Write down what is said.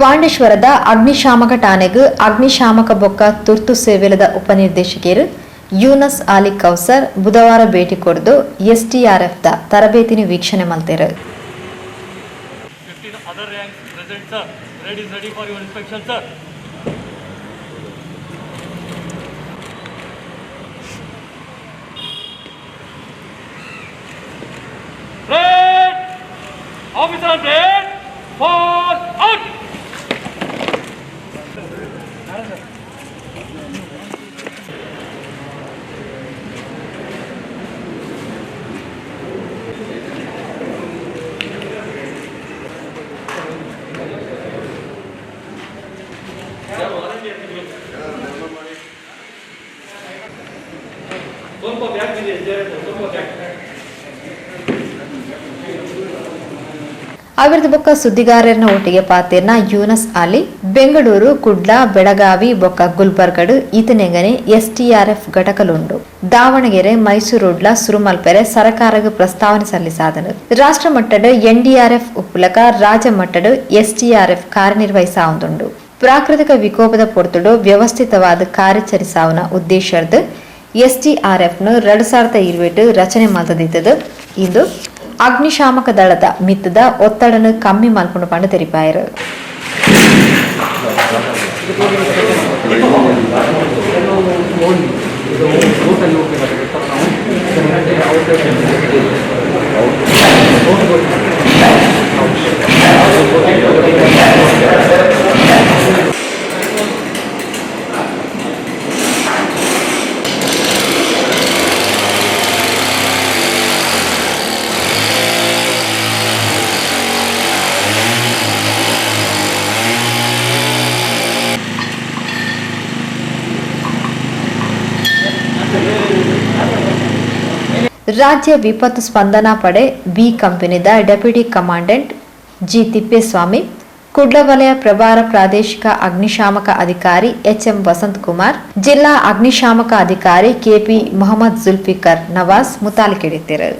ಪಾಂಡೇಶ್ವರದ ಅಗ್ನಿಶಾಮಕ ಠಾಣೆಗೆ ಅಗ್ನಿಶಾಮಕ ಬೊಕ್ಕ ತುರ್ತು ಸೇವೆಲದ ಉಪನಿರ್ದೇಶಕರು ಯೂನಸ್ ಆಲಿ ಕೌಸರ್ ಬುಧವಾರ ಭೇಟಿ ಕೊಡ್ದು ಎಸ್ಡಿಆರ್ಎಫ್ the ತರಬೇತಿನ ವೀಕ್ಷಣೆ ಮಲ್ತೆರು. 15 other ranks present, sir. Parade is ready for your inspection, sir. Parade! Officer on parade! Fall out! ಸ್ವಲ್ಪ ಬ್ಯಾಕ್ ಇದೆ, ಸ್ವಲ್ಪ ಬ್ಯಾಕ್. ಅವಿರದ ಬೊಕ್ಕ ಸುದ್ದಿಗಾರರನ್ನ ಒಟ್ಟಿಗೆ ಪಾತೇರ್ನ ಯೂನಸ್ ಆಲಿ ಬೆಂಗಳೂರು, ಕುಡ್ಲ, ಬೆಳಗಾವಿ ಬೊಕ್ಕ ಗುಲ್ಬರ್ಗಡು ಈತನೆಂಗನೆ ಎಸ್ಟಿಆರ್ಎಫ್ ಘಟಕಲುಂಡು. ದಾವಣಗೆರೆ, ಮೈಸೂರುಡ್ಲ ಸುರುಮಲ್ಪೆರೆ ಸರಕಾರಗ್ ಪ್ರಸ್ತಾವನೆ ಸಲ್ಲಿಸಾದನು. ರಾಷ್ಟ್ರ ಮಟ್ಟಡ್ ಎನ್ಡಿಆರ್ಎಫ್ ಉಪ್ಪುಲಕ ರಾಜ್ಯ ಮಟ್ಟಡ್ ಎಸ್ಟಿಆರ್ಎಫ್ ಕಾರ್ಯನಿರ್ವಹಿಸಾವುಂದುಂಡು. ಪ್ರಾಕೃತಿಕ ವಿಕೋಪದ ಪೊರ್ತುಡು ವ್ಯವಸ್ಥಿತವಾದ ಕಾರ್ಯಾಚರಿಸಾವುನ ಉದ್ದೇಶರ್ದ್ ಎಸ್ಟಿಆರ್ಎಫ್ ನು 2020 ರಚನೆ ಮಲ್ತದಿತ್ತದು. ಇಂದು ಅಗ್ನಿಶಾಮಕ ದಳದ ಮಿತ್ತದ ಒತ್ತಡನು ಕಮ್ಮಿ ಮಲ್ಪುಂಡು ಪಂಡ ತೆರಿಪಾಯರು. ರಾಜ್ಯ ವಿಪತ್ತು ಸ್ಪಂದನಾ ಪಡೆ B ಕಂಪನಿದ deputy commandant G Thippeswamy, Kudla ವಲಯ ಪ್ರಭಾರ ಪ್ರಾದೇಶಿಕ ಅಗ್ನಿಶಾಮಕ ಅಧಿಕಾರಿ ಎಚ್ಎಂ ವಸಂತ್ ಕುಮಾರ್, ಜಿಲ್ಲಾ ಅಗ್ನಿಶಾಮಕ ಅಧಿಕಾರಿ ಕೆಪಿ ಮೊಹಮ್ಮದ್ ಜುಲ್ಫಿಕರ್ ನವಾಜ್ ಮುತಾಲಿಕೆಡಿದ್ದರು.